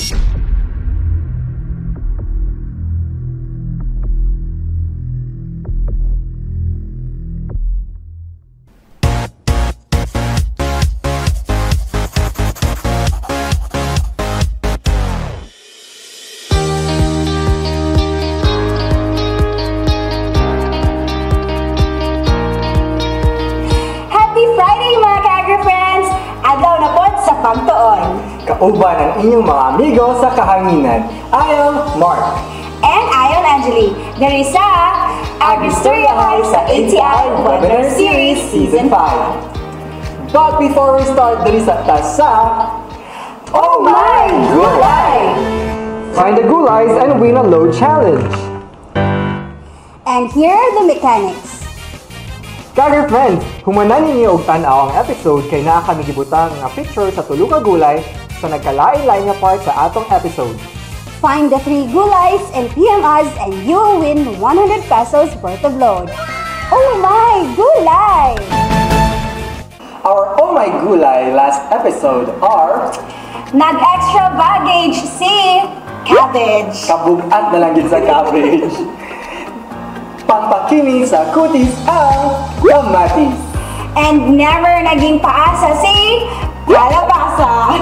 Happy Friday, mga ka-agri-friends! Adlaw na pod sa pagtuon. Kauban ang inyong mga amigo sa kahanginan. I am Mark. And I am Angeli. Diri sa AgriStorya High sa ATI Webinar Series Season 5. But before we start, diri sa tasa, Oh my gulay! Find the gulays and win a load challenge. And here are the mechanics. Ka-agri friends, humanan ninyo og tan-aw ang episode kay naa kami gibutang nga picture sa tulo ka gulay sa nagkalain-lain nga part sa atong episode. Find the three gulays and PM us and you will win 100 pesos worth of load. Oh my gulay! Our Oh My Gulay last episode are Nag-extra baggage si cabbage. Kabugat na lang gid sa cabbage. Pampakini sa kutis ang kamatis. And never naging paasa si kalabasa.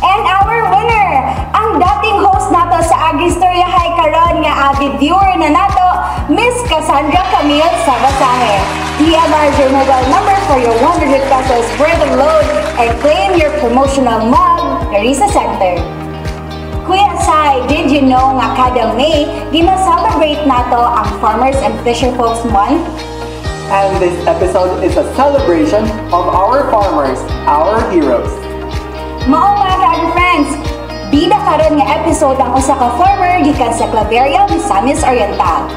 And our winner, ang dating host nato sa AgriStorya High karon nga avid viewer na nato, Miss Cassandra Camille Sabasahe. PM us your mobile number for your 100 pesos worth of load and claim your promotional mug, Larissa Center. Kuya Sai, did you know nga kada May, gina-celebrate nato ang Farmers and Fisherfolks Month? And this episode is a celebration of our farmers, our heroes. Mao, mga ka-friends, bida karon nga episode ang usa ka farmer gikan sa Claveria, Misamis Oriental.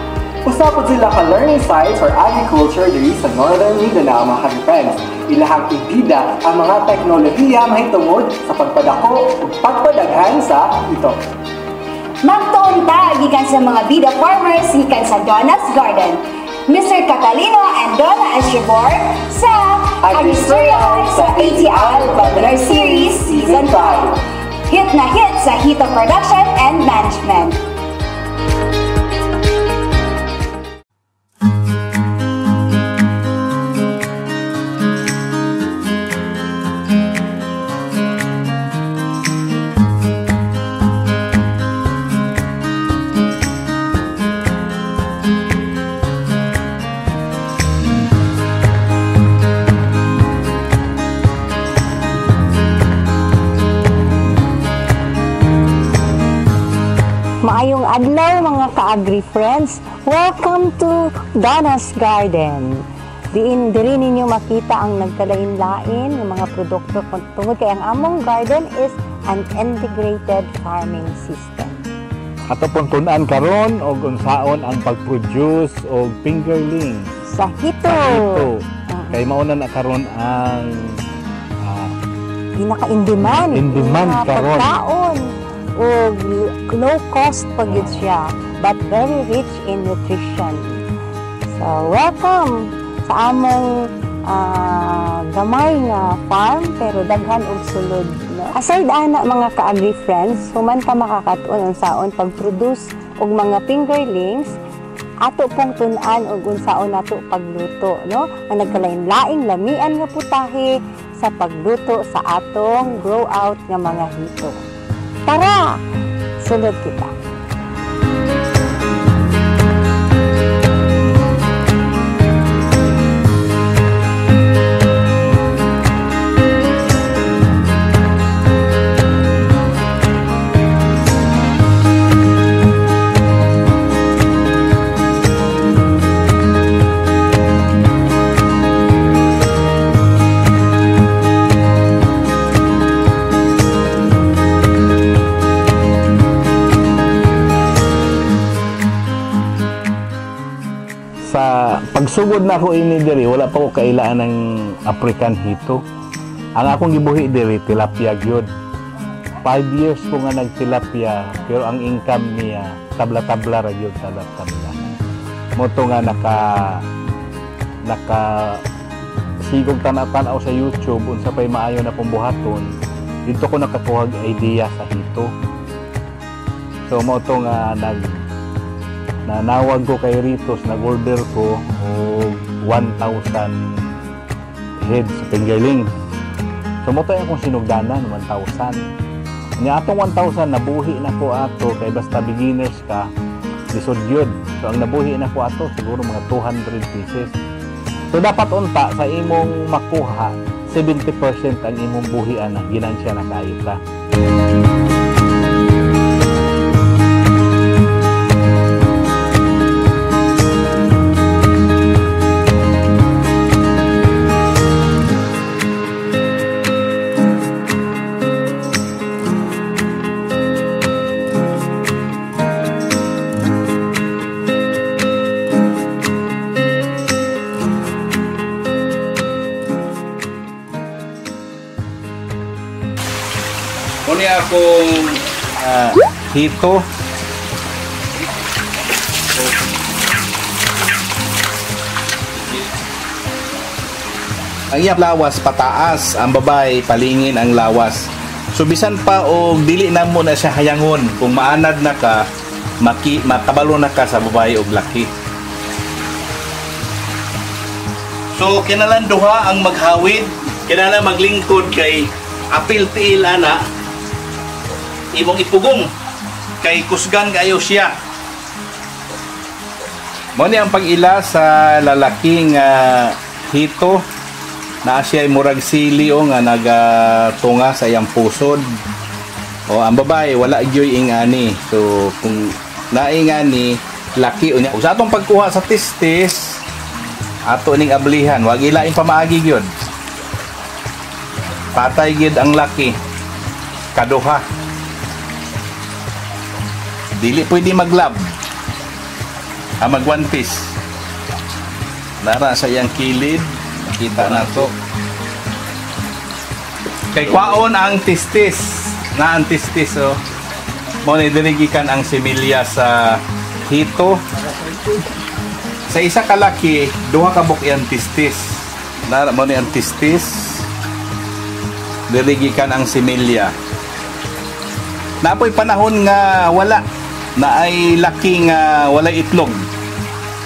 Usa pod sila ka learning sites for agriculture diri sa Northern Mindanao, mga ka-friends. Ilahang ibida ang mga teknolohiya mahitungod sa pagpadako ug pagpadaghan sa hito. Magtuon ta gikan sa mga bida farmers gikan sa Donna's Garden. Mr. Catalino and Donna Estribor sa AgriStorya sa ATI Webinar Series Season 5. Hit na hit sa Hito Production and Management. Maayong adlaw, mga ka-agri friends. Welcome to Donna's Garden. Diin diri ninyo makita ang nagkalain-lain ng mga produkto tungod kay ang among garden is an integrated farming system. Ato pong tun-an karon og unsaon ang pag-produce og fingerlings sa hito. Sa hito. Kay mao na na karon ang pinaka in demand, in demand nga karon. Pagkaon og low cost pa gyud siya but very rich in nutrition. So welcome sa among gamay nga farm pero daghan og sulod, no? Aside ana, mga ka-agri friends, human ta makakatuon unsaon pag-produce og mga fingerlings, ato pong tun-an og unsaon nato pagluto, no? Ang nagkalain-laing lamian nga putahe sa pagluto sa atong grow out nga mga hito. Tara, sulod kita. Sa pagsugod na ako ini diri, wala pa ko kailaan ng African hito. Ang akong gibuhi diri, tilapia gyud. 5 years ko nga nagtilapia, pero ang income niya tabla-tabla ra gyud, tabla-tabla. Mo to nga naka sigog tanaw-tanaw sa YouTube unsa pay maayo na kong buhaton. Dito ko nakakuha og idea sa hito. So mao to nga nanawag ko kay Ritos, nag-order ko og 1,000 heads sa fingerlings. So mao to akong sinugdanan, 1,000. Nya atong 1,000 nabuhi na ko ato kay basta beginners ka, lisod gyud. So ang nabuhi na ko ato siguro mga 200 pieces. So dapat unta sa imong makuha 70% ang imong buhian na ginansya na kaayo ka. Muna akong hito. Ang iyang lawas pataas, ang babae palingin ang lawas. So bisan pa og dili na mo na siya hayangon, kung maanad na ka, makabalo na ka sa babae og laki. So kinalan duha ang maghawid, kinalan maglingkod kay apil tiil ana imong ipugong kay kusgan kayo siya. Mao ni ang pag-ila sa lalaking hito. Naa siya ay murag sili o nga nagatunga sa iyang pusod. O ang babae wala gyoy ingani. So kung naingani laki unya. Sa atong pagkuha sa testis ato ning ablihan, wag ilain pamaagi gyud. Patay gyud ang laki. Kaduha. Dili pwede maglab. Mag one piece. Nara sa iyang kilid, kita na to. Kay kwaon ang testis, na ang testis oh. Mo ni diri gikan ang similya sa hito. Sa isa ka laki, duha ka buok iyang testis. Nara mo ni ang testis. Diri gikan ang similya. Napoy panahon nga wala na ay laki nga walay itlog.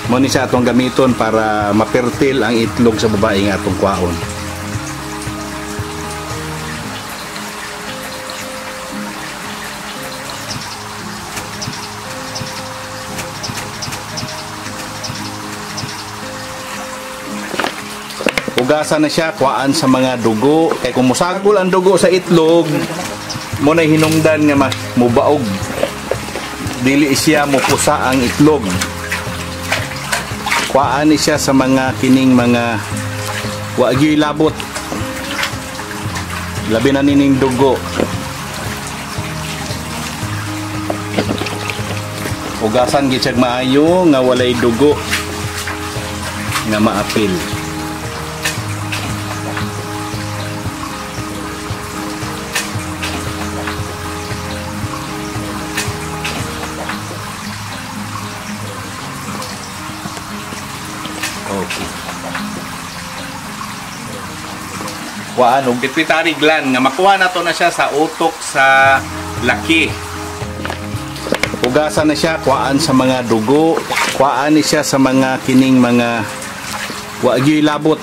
Mo ni siya atong gamiton para mapertil ang itlog sa babae nga atong kwaon. Hugasan na siya, kuhaan sa mga dugo. Kay kung musagol ang dugo sa itlog, mo na hinungdan nga mas mubaog. Dili siya mupusa ang itlog. Kuhaan ni siya sa mga kining mga wa gyoy labot. Labi na nining dugo. Hugasan gid siya maayo nga walay dugo nga maapil. Okay. Kuhaan og pituitary gland nga makuha nato na siya sa utok sa laki. Hugasan na siya, kuhaan sa mga dugo, kuhaan ni siya sa mga kining mga wa gyoy labot.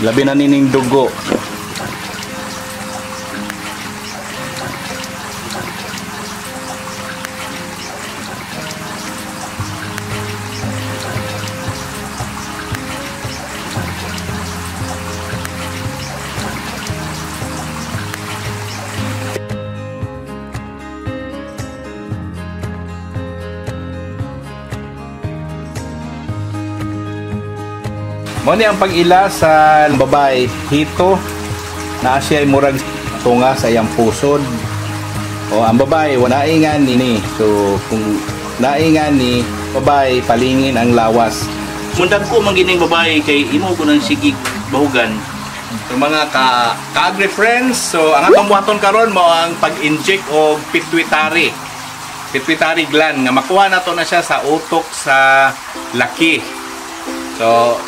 Labi na nining dugo. Mo ni ang pag-ila sa babae hito. Naa siya ay murag tunga sa iyang pusod. O ang babae wala ingani ni. So kung naingani babae palingin ang lawas. Mundag ko man gining babae kay imo ko nang sige bahugan. So mga ka-agri friends, so ang atong buhaton karon mao ang pag-inject og pituitary. Pituitary gland nga makuha nato na siya sa utok sa laki. So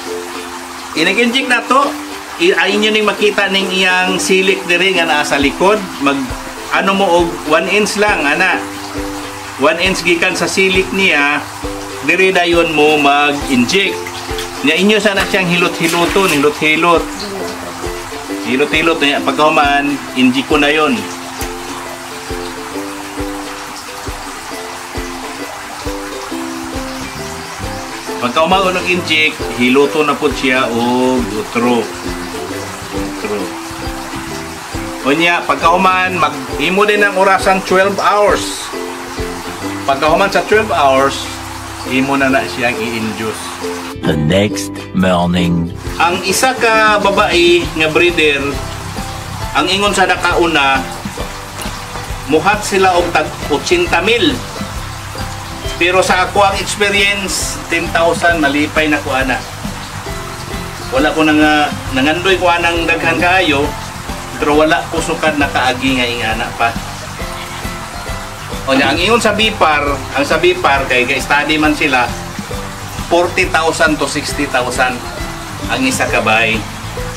inag-inject na to, Ay inyo ning makita ning iyang silik diri nga naa sa likod, mag ano mo og 1 inch lang ana. 1 inch gikan sa silik niya diri dayon mo mag-inject. Nya inyo sana siyang hilot-hiloton, hilot-hilot. Hilot-hilot niya pagkahuman, inject ko na yon. Pagkahuman og inject, hiloto na pud siya og utro. Utro. Unya, pagkahuman, mag-imo din ang orasang 12 hours. Pagkahuman sa 12 hours, imo na na siyang i-induce. The next morning. Ang isa ka babae nga breeder, ang ingon sa nakauna, muhat sila og tag 80,000. Pero sa ako ang experience, 10,000 malipay na ko ana. Wala ko nang nangandoy ko anang daghan kaayo, pero wala ko sukad nakaagi nga ingana pa. O nya, ang ingon sa BFAR, ang sa BFAR kay ga-study man sila, 40,000 to 60,000 ang isa ka bay.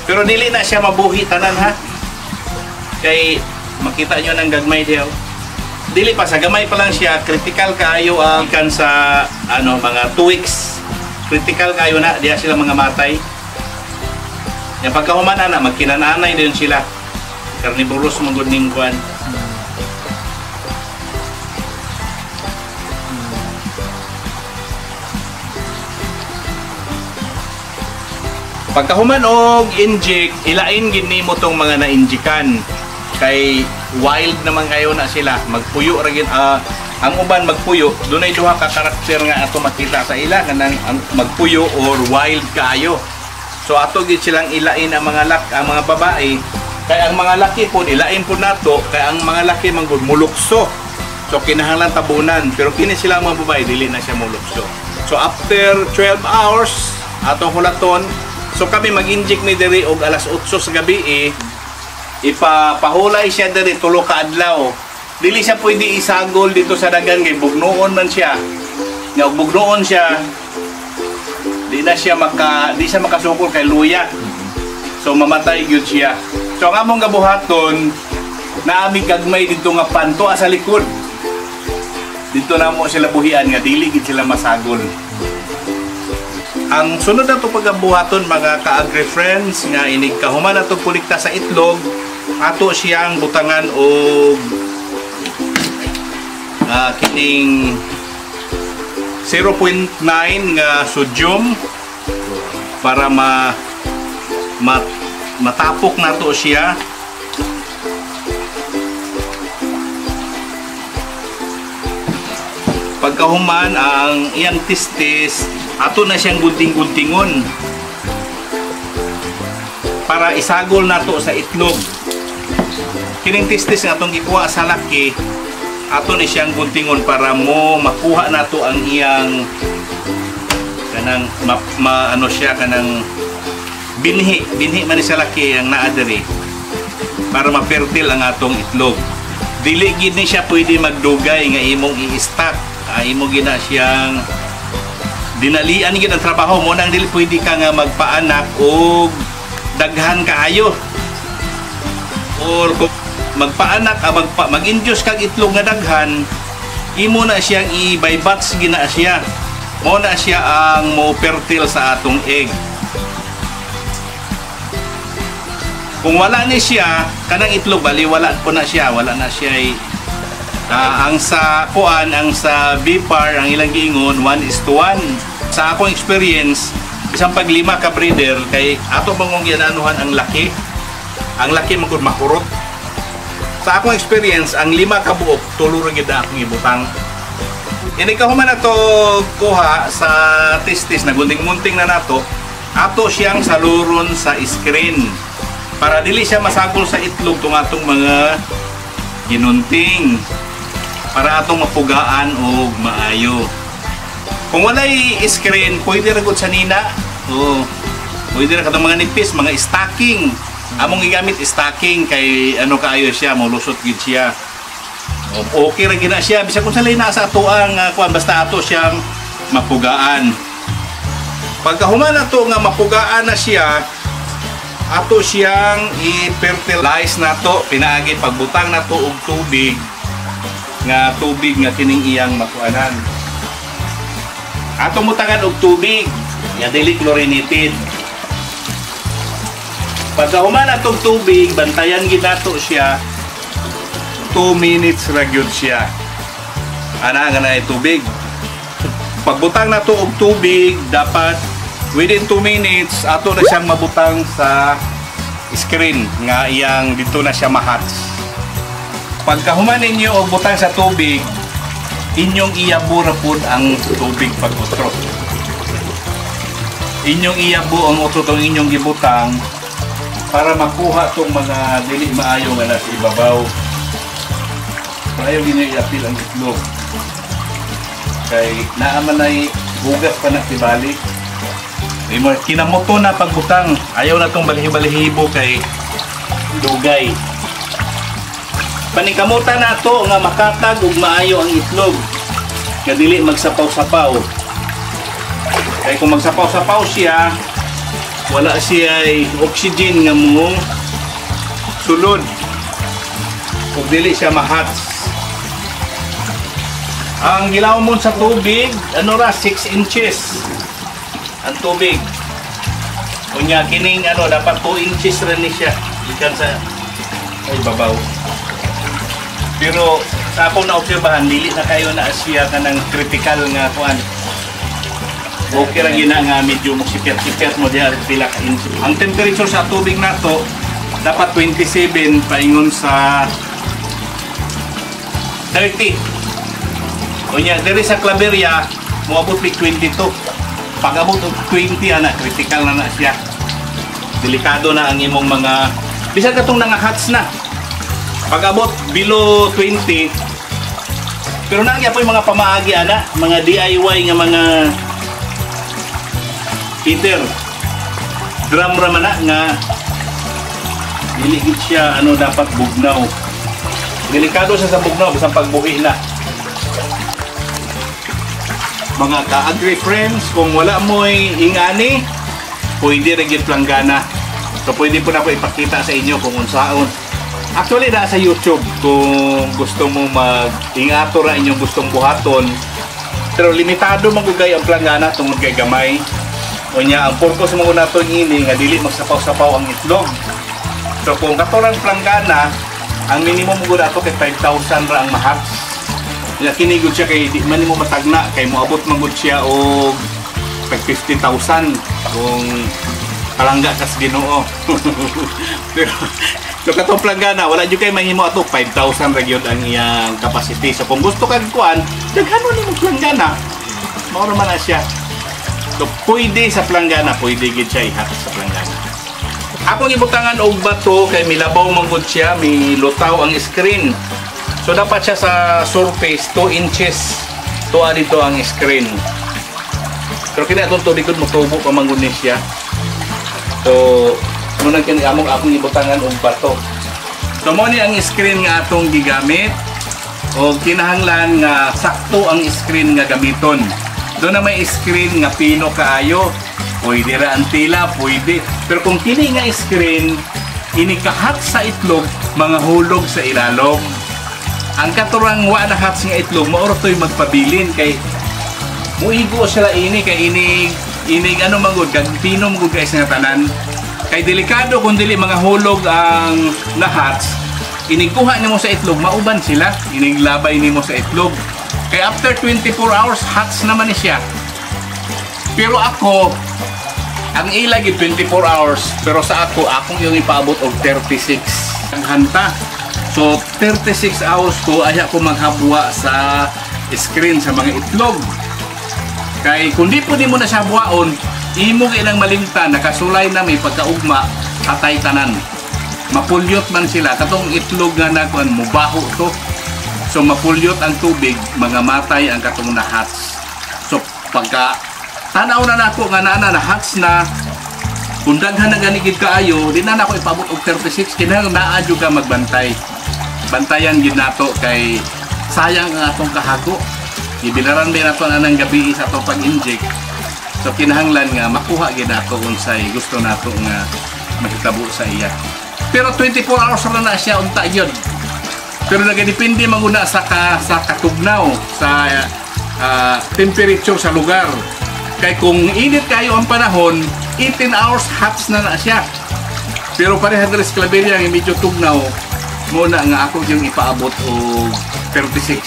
Pero dili na siya mabuhi tanan ha. Kay makita nyo ng gagmay diyaw. Dili pa sa gamay pa lang siya, critical kaayo ang kan sa ano mga 2 weeks. Critical kaayo na diya sila mga matay. Yang pagkahuman ana magkinananay din sila. Carnivorous man gud ning kwan. Pagkahuman og inject, ilain gid nimo tong mga na-injikan. Kay wild naman kayo na sila, magpuyo ra gid ang uban magpuyo, dunay duha ka karakter nga ato makita sa ila kanang ang magpuyo or wild kaayo. So ato gid silang ilain ang mga ang mga babae, kay ang mga laki pod ilain pod nato, kay ang mga laki man gud mulukso. So kinahanglan tabunan, pero kini sila ang mga babae dili na siya mulukso. So after 12 hours atong hulaton. So kami mag-inject ni diri og alas 8 sa gabi ipapahulay siya diri tulo ka adlaw. Dili siya pwede isagol dito sa dagan kay bugnoon man siya. Nya og bugnoon siya, di na siya di siya makasukol kay luya. So mamatay gyud siya. So ang among gabuhaton, naami gagmay didto nga panto sa likod. Dito na mo sila buhian nga dili gid sila masagol. Ang sunod na ito pagkabuhaton mga ka-agri friends nga inig kahuman na itong kolekta sa itlog, ato siyang butangan og kining 0.9 nga sodium para matapok nato siya. Pagkahuman ang iyang testes, ato na siyang gunting-guntingon para isagol nato sa itlog. Kining testes nga atong gikuha sa laki, ato ni siyang guntingon para mo makuha nato ang iyang kanang ano siya kanang binhi, binhi man ni sa laki ang naa diri para ma-fertile ang atong itlog. Dili gid ni siya pwede magdugay nga imong i-stack. Imo gina siyang dinalian gid ang trabaho mo nang dili pwede ka nga magpaanak og daghan kaayo. Or kung magpaanak ka mag-induce kag itlog nga daghan, imo na siyang i-by batch gina siya. Mo na siya ang mo fertile sa atong egg. Kung wala ni siya kanang itlog, bali wala po na siya, wala na siya ang sa kuan, ang sa BFAR, ang ilang giingon 1:1. Sa akong experience, isang paglima ka breeder kay ato bangong ginanuhan ang laki. Ang laki man gud makurot. Sa akong experience, ang 5 ka buok tulo ra gid akong ibutang. Ini kahuman nato kuha sa testis na gunting-gunting na nato, ato siyang saluron sa screen para dili siya masagol sa itlog tong atong mga ginunting, para atong mapugaan og maayo. Kung walay screen, pwede ra gud sa nina. Oo. Pwede ra katong mga nipis, mga stocking. Among gigamit stocking kay ano kaayo siya, molusot gid siya. Okay ra gid na siya bisag kung sa naa sa atoang kuan, basta ato siyang mapugaan. Pagkahuman ato nga mapugaan na siya, Ato siyang i-fertilize nato pinaagi pagbutang nato og tubig nga kining iyang makuanan. Atong butangan og tubig nga dili chlorinated. Pagkahuman atong tubig, bantayan gid nato siya, 2 minutes ra gyud siya. Ana nga na tubig. Pagbutang nato og tubig, dapat within 2 minutes ato na siyang mabutang sa screen nga iyang dito na siya mahats. Pagkahuman ninyo og butang sa tubig, inyong iyabo ra pud ang tubig pag utro. Inyong iyabo ang utro tong inyong gibutang para makuha tong mga dili maayo nga nasa ibabaw. Ayaw ninyo iapil ang itlog. Kay naa man ay hugas pa na tibalik. Kinamuto na pagbutang. Ayaw na tong balihi-balihibo kay dugay. Paningkamutan nato nga makatag ug maayo ang itlog. Nga dili magsapaw-sapaw. Kay kung magsapaw-sapaw siya, wala siya oxygen nga mo sulod. Ug dili siya mahats. Ang gilawmon sa tubig, ano ra, 6 inches ang tubig. Unya kining ano dapat 2 inches ra ni siya gikan sa ay babaw. Pero sa akong naobserbahan, dili na kayo na siya kanang critical nga kuan. Okay ra gina nga medyo mogsipyat-sipyat mo diha pila ka inches. Ang temperature sa tubig nato dapat 27 paingon sa 30. Unya diri sa Claveria moabot mig 22. Pag abot og 20 ana, critical na na siya. Delikado na ang imong mga bisan katong nangahats na. Pag abot below 20, pero naa po yung mga pamaagi ana, mga DIY nga mga heater. Drum ra man na nga dili gid siya ano dapat bugnaw. Delikado siya sa bugnaw bisan pagbuhi na. Mga ka-agri friends, kung wala mo'y ingani, pwede ra gyud planggana. So pwede po na ko ipakita sa inyo kung unsaon. Actually na sa YouTube kung gusto mo mag-ingato ra inyong gustong buhaton. Pero limitado man gud ang planggana tungod kay gamay. Unya ang purpose mo nato ini nga dili magsapaw-sapaw ang itlog. So kung katorang planggana, ang minimum gud ato kay 5,000 ra ang mahats. Ya kini gud siya kay di man nimo matagna kay moabot man gud siya og pag 50,000 kung palangga kas Ginoo. Pero so katong planggana wala jud kay mahimo ato, 5,000 ra gyud ang iyang capacity. So kung gusto kag kuan, daghanon nimo planggana. Mao ra man na siya. So pwede sa planggana, pwede gid siya ihat sa planggana. Akong ibutangan og bato kay milabaw man gud siya, milutaw ang screen. So dapat siya sa surface 2 inches tuwa dito ang screen. Pero kini atong tubig gud motubo pa man gud ni siya. So muna kini among akong ibutangan og bato. So mo ni ang screen nga atong gigamit o kinahanglan nga sakto ang screen nga gamiton. Doon na may screen nga pino kaayo, pwede ra ang tela, pwede. Pero kung kini nga screen inikahat sa itlog, mga hulog sa ilalom. Ang katurang wa na hats nga itlog, mauro to'y magpabilin kay muigo sila ini kay inig inig ano man gud kag pino man gud kay sa tanan. Kay delikado kung dili mga hulog ang nahats, inig kuha nimo sa itlog, mauban sila, inig labay nimo sa itlog. Kay after 24 hours hats naman ni siya. Pero ako ang ila gid 24 hours, pero sa ako akong yung ipaabot og 36 ang hanta. So 36 hours ko aya ko maghabwa sa screen sa mga itlog. Kay kung di po di mo na siya buwaon, imo kay nang malimtan, nakasulay na may pagkaugma, patay tanan. Mapulyot man sila katong itlog nga nakuan mubaho to. So mapulyot ang tubig, mga matay ang katong nahats. So pagka tanaw na nako nga naa na nahats na, kung daghan na gani gid kaayo, di na nako ipaabot og 36, kinahanglan naa jud ka magbantay. Bantayan gid nato kay sayang ang atong kahago. Gibilaran ba nato anang gabi sa atong pag-inject. So kinahanglan nga makuha gid nato unsay gusto nato nga mahitabo sa iya. Pero 24 hours ra na siya unta yun. Pero nagadepende man sa katugnaw, sa temperature sa lugar. Kay kung init kayo ang panahon, 18 hours hatch na na siya. Pero pareha diri sa Claveria nga medyo tugnaw, muna nga ako yung ipaabot og 36.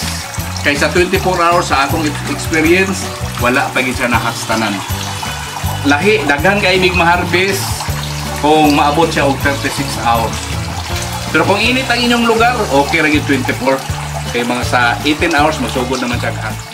Kay sa 24 hours sa akong experience, wala pa gid siya na-hatch tanan. Lahi, daghan kay mig ma-harvest kung maabot siya og 36 hours. Pero kung init ang inyong lugar, okay ra gyud 24. Kay mga sa 18 hours masugod naman siya hatch.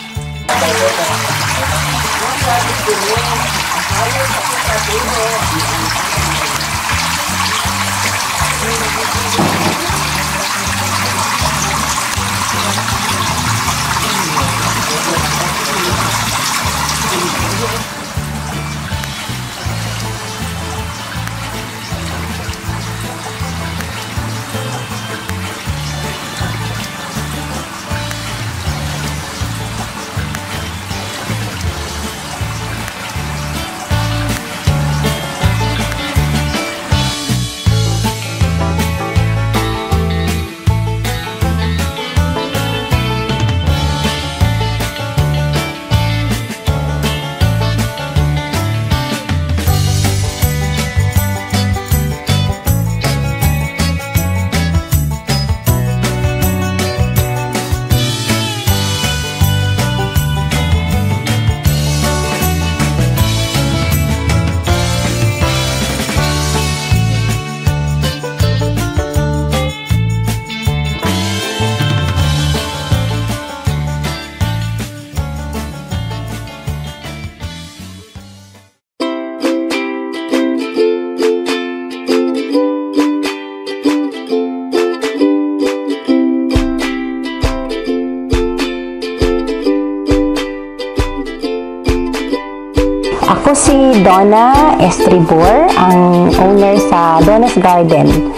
Ako si Donna Estribor, ang owner sa Donna's Garden.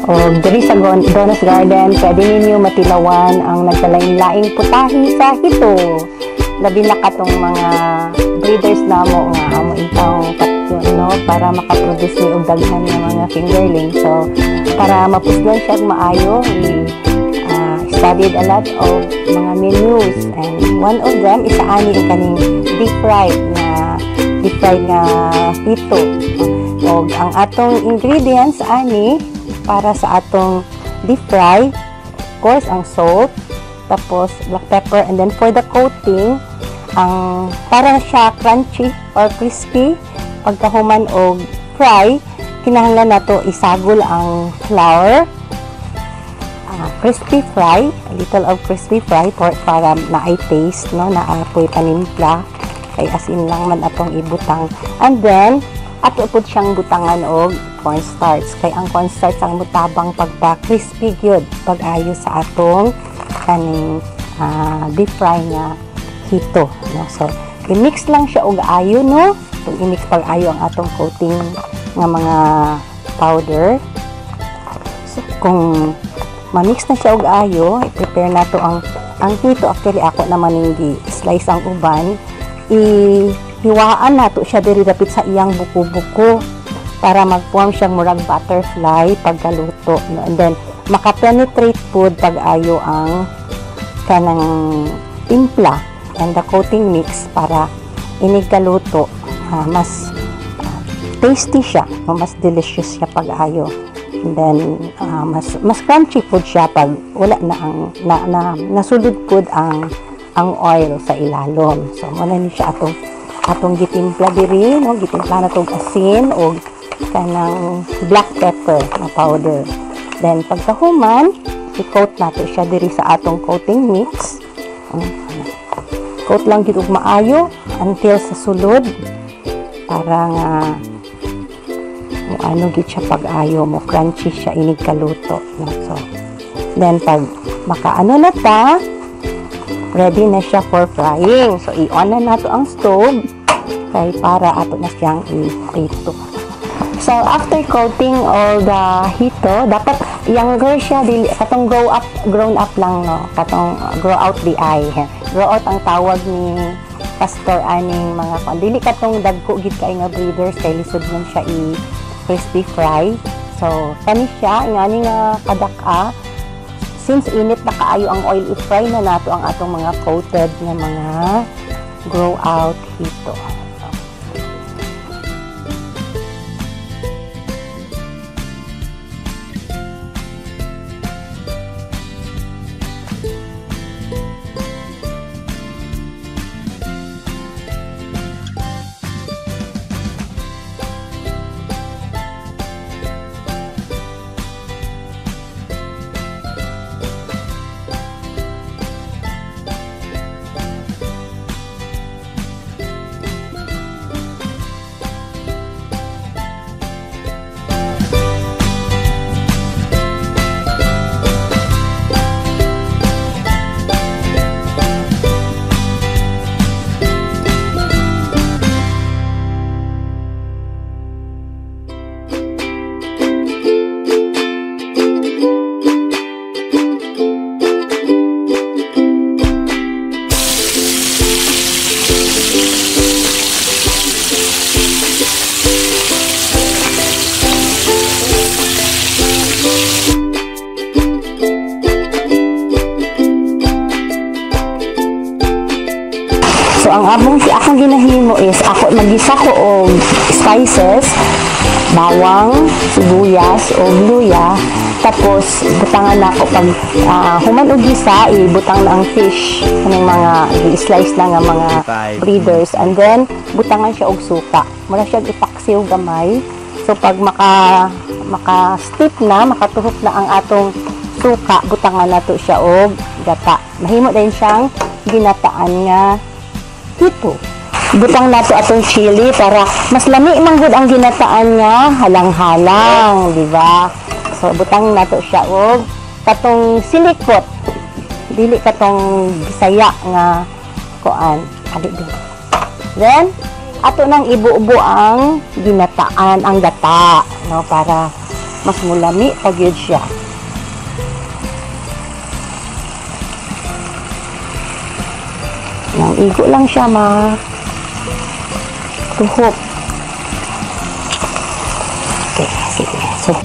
O diri sa Donna's Garden, pwede ninyo matilawan ang nagkalain-laing putahi sa hito. Labi na katong mga breeders namo nga amo intaw patyon, no, para makaproduce ni og daghan nga mga fingerling. So para mapuslan siya og maayo, we studied a lot of mga menus, and one of them isa ani ang kaning deep fried nga hito. Og ang atong ingredients ani para sa atong deep fry, of course ang salt, tapos black pepper, and then for the coating, ang para siya crunchy or crispy pagkahuman og fry, kinahanglan nato isagol ang flour, crispy fry, a little of crispy fry for para naay taste, no, naapoy panimpla, kay asin lang man atong ibutang. And then ato pud siyang butangan og cornstarch, kay ang cornstarch ang mutabang pagpa-crispy gyud pag-ayo sa atong kaning deep fry nga hito, no. So i-mix lang siya og ayo, no. Kung i-mix pag-ayo ang atong coating nga mga powder. So kung ma-mix na siya og ayo, i-prepare nato ang hito. Actually ako naman ning gi-slice ang uban. Ihiwaan nato siya diri dapit sa iyang buko-buko para mag-form siyang murag butterfly pagkaluto, no? And then maka-penetrate pud pag-ayo ang kanang timpla and the coating mix para inig kaluto, mas tasty siya, no? Mas delicious siya pag-ayo. And then mas crunchy pud siya pag wala na ang na nasulod pud ang oil sa ilalom. So muna ni siya atong gitimpla diri, no, gitimpla na tog asin og kanang black pepper na powder. Then pagkahuman, i-coat nato siya diri sa atong coating mix. Coat lang gid og maayo until sa sulod para nga ano gid siya pag-ayo, mo crunchy siya inig kaluto, no? So then pag makaano na ta, ready na siya for frying. So i-on na nato ang stove kay para ato na siyang i-prito. So after coating all the hito, dapat younger siya, dili katong grown up lang, no, katong grow out the eye. Grow out ang tawag ni Pastor aning mga kon. Dili katong dagko gid kay nga breeders kay lisod man siya crispy fry. So kani siya ingani nga kadak-a. Since init na kaayo ang oil, i-fry na nato ang atong mga coated nga mga grow out hito. So ang akong ginahimo is ako magisa ko og spices, bawang, sibuyas o luya, tapos butangan nako pag human og gisa, ibutang na ang fish kaning mga i-slice na nga mga breeders, and then butangan siya og suka. Mura siya ipaksiw gamay. So pag maka steep na, makatuhok na ang atong suka, butangan nato siya og gata. Mahimo din siyang ginataan nga hito. Butang nato atong chili para mas lami man gud ang ginataan nga halang-halang, di ba? So butang nato siya og katong silikot. Dili katong Bisaya nga kuan. Ali din. Then ato nang ibubo ang ginataan, ang gata, no, para mas mulami pa gyud siya. Nang igo lang siya ma tuhok. Okay, sige. So,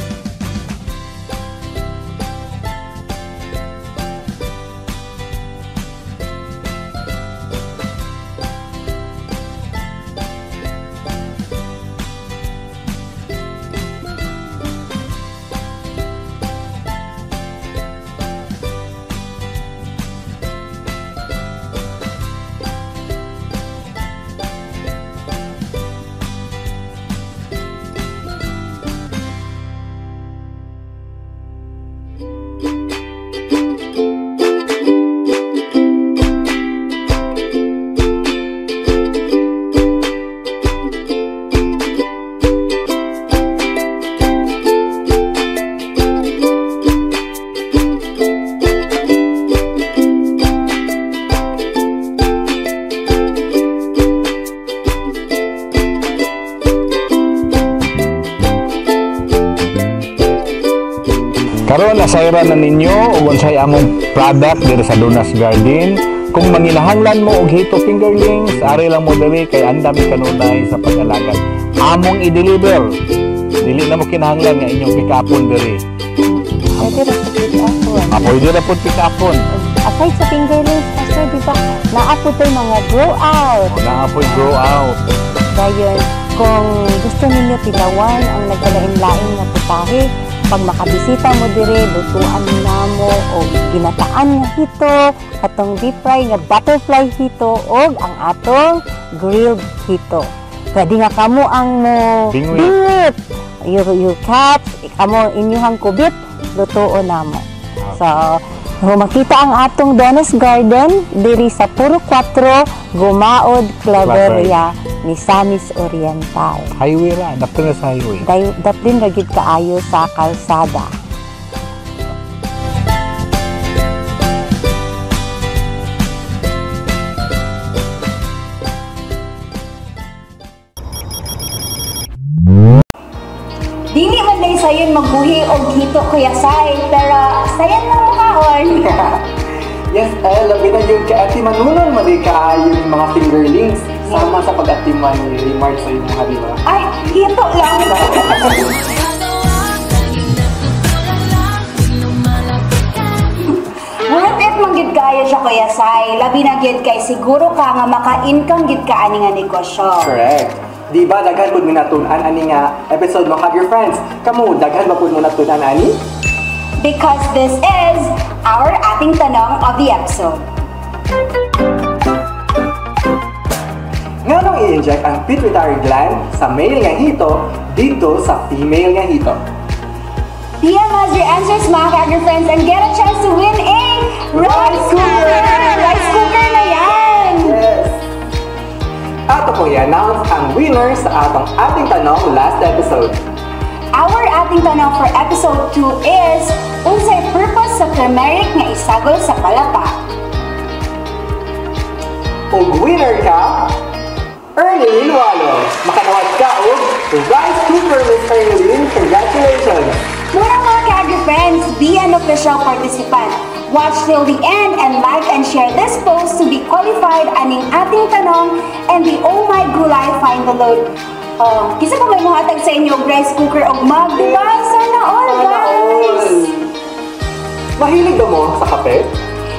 Karon nasayran na ninyo ug unsay among product diri sa Donna's Garden. Kung manginahanglan mo og hito fingerlings, ari lang mo diri kay andam kanunay sa pag-alagad. Among i-deliver. Dili na mo kinahanglan nga inyong pick-upon diri. Pwede ra sa pick-upon. Pwede ra pud pick-upon. Aside sa fingerlings, Pastor, di ba? Naa po to'y mga grow out. O, naa po'y grow out. Dayon, kung gusto ninyo tilawan ang nagkalain-lain nga putahe, pag makabisita mo dire, lutuan namo og ginataan nga hito, katong deep fry nga butterfly hito, og ang atong grilled hito. Pwede nga kamo ang mo Bingwit. Bingwit. You catch, kamo inyuhang kubit, lutuon namo. So, kung makita ang atong Donna's Garden diri sa Puro 4, Gumaod, Claveria, Misamis Oriental. Highway ra, dapit na sa highway. Daplin ra gyud kaayo sa kalsada. Dili man day sayon magbuhi og hito, Kuya Sai, pero sayon lang mukhaon. Yes, labi na yung kaatimanunon, mali kaayo yung mga fingerlings. Sama sa pag-atiman ni Raymart sa inyong, di ba? Ay, Hito lang. Worth it man gid kayo siya, Kuya Sai. Labi na gid kay siguro ka nga maka-income gid ka ani nga negosyo. Correct. Di ba daghan pud mo natun-an ani nga episode, mga ka-friends? Kamo, daghan ba pud mo natun-an ani? Because this is our ating tanong of the episode. Nganong i-inject ang pituitary gland sa male nga hito dito sa female nga hito? PM us your answers, mga ka-agri-friends, and get a chance to win a rice cooker! Rice cooker na yan! Yes! Ato po i-announce ang winner sa atong ating tanong last episode. Our ating tanong for episode 2 is, unsay purpose sa turmeric nga isagol sa palapa? Ug winner ka, Ernie Walo. Makadawat ka og rice cooker, Miss Ernie. Congratulations! Muna, mga ka-agri-friends, be an official participant. Watch till the end and like and share this post to be qualified aning ating tanong and the Oh My Gulay Find the Load. Oh, kinsa pa may mohatag sa inyo og rice cooker og mug, di ba? Sana all, Sana guys! all! Mahilig ba mo sa kape?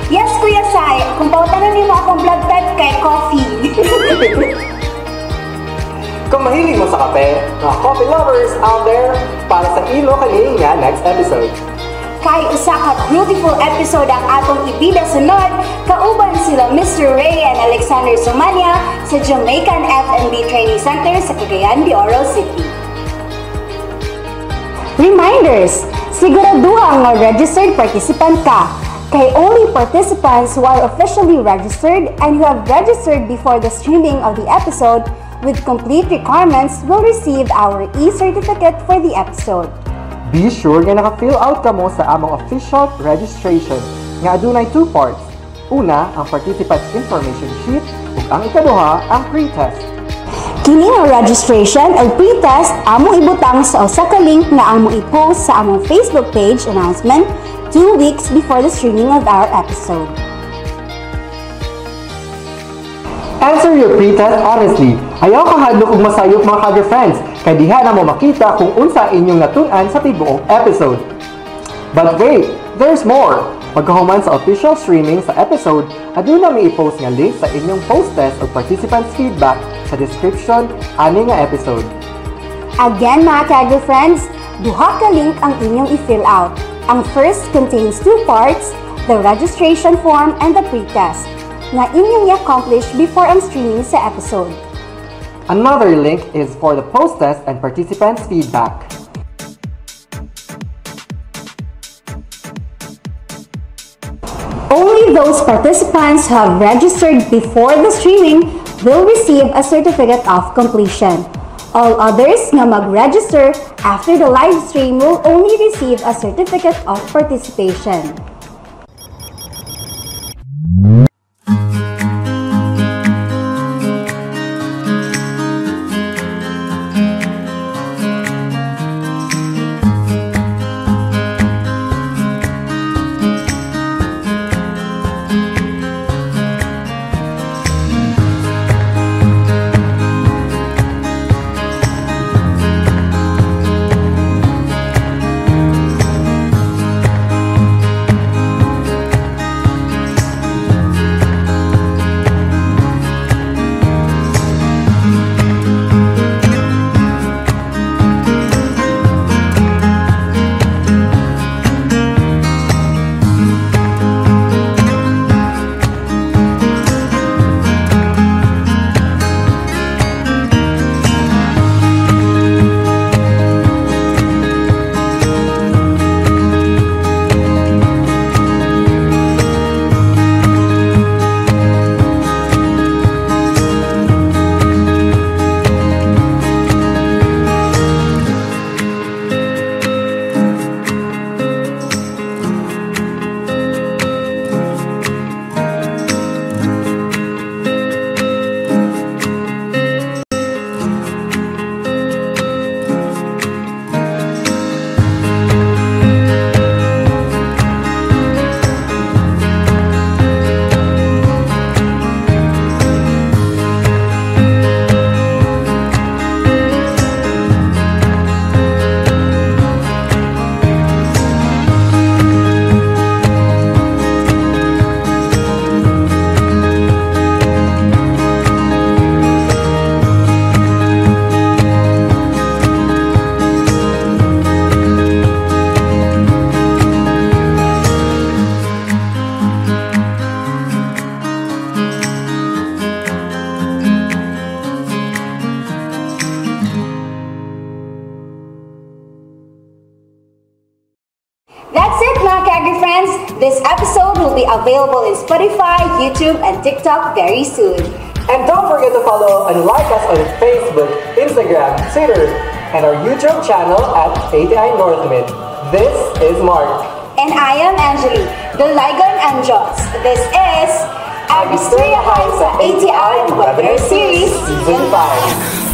Yes, Kuya Sai. Kung pautanan nimo akong blood type kay coffee. Kung mahilig mo sa kape, mga coffee lovers out there, para sa imo kani nga next episode. Kay usa ka beautiful episode ang atong ibida sunod, kauban sila Mr. Ray and Alexander Sumania sa Jamaican F&B Training Center sa Cagayan de Oro City. Reminders! Siguraduha nga registered participant ka. Kay only participants who are officially registered and who have registered before the streaming of the episode with complete requirements will receive our e-certificate for the episode. Be sure nga naka-fill out ka mo sa among official registration nga adunay two parts. Una, ang participant information sheet ug ang ikaduha, ang pre-test. Kini nga registration o pre-test among ibutang sa usa ka link nga among i-post sa among Facebook page announcement 2 weeks before the streaming of our episode. Answer your pre-test honestly. Ayaw kahadlok ug masayop, mga ka-friends, kay diha na mo makita kung unsa inyong natun-an sa tibuok episode. But wait, there's more! Pagkahuman sa official streaming sa episode, aduna mi i-post nga link sa inyong post-test o participants feedback sa description ani nga episode. Again, mga ka-agri-friends, duha ka link ang inyong i-fill out. Ang first contains two parts, the registration form and the pre-test, nga inyong i-accomplish before ang streaming sa episode. Another link is for the post-test and participants feedback. Only those participants who have registered before the streaming will receive a certificate of completion. All others nga mag-register after the live stream will only receive a certificate of participation. This episode will be available in Spotify, YouTube, and TikTok very soon. And don't forget to follow and like us on Facebook, Instagram, Twitter, and our YouTube channel at ATI Northmid. This is Mark. And I am Angeli, the Ligon Anjos. This is Agristoryahay sa ATI Webinar Series Season 5.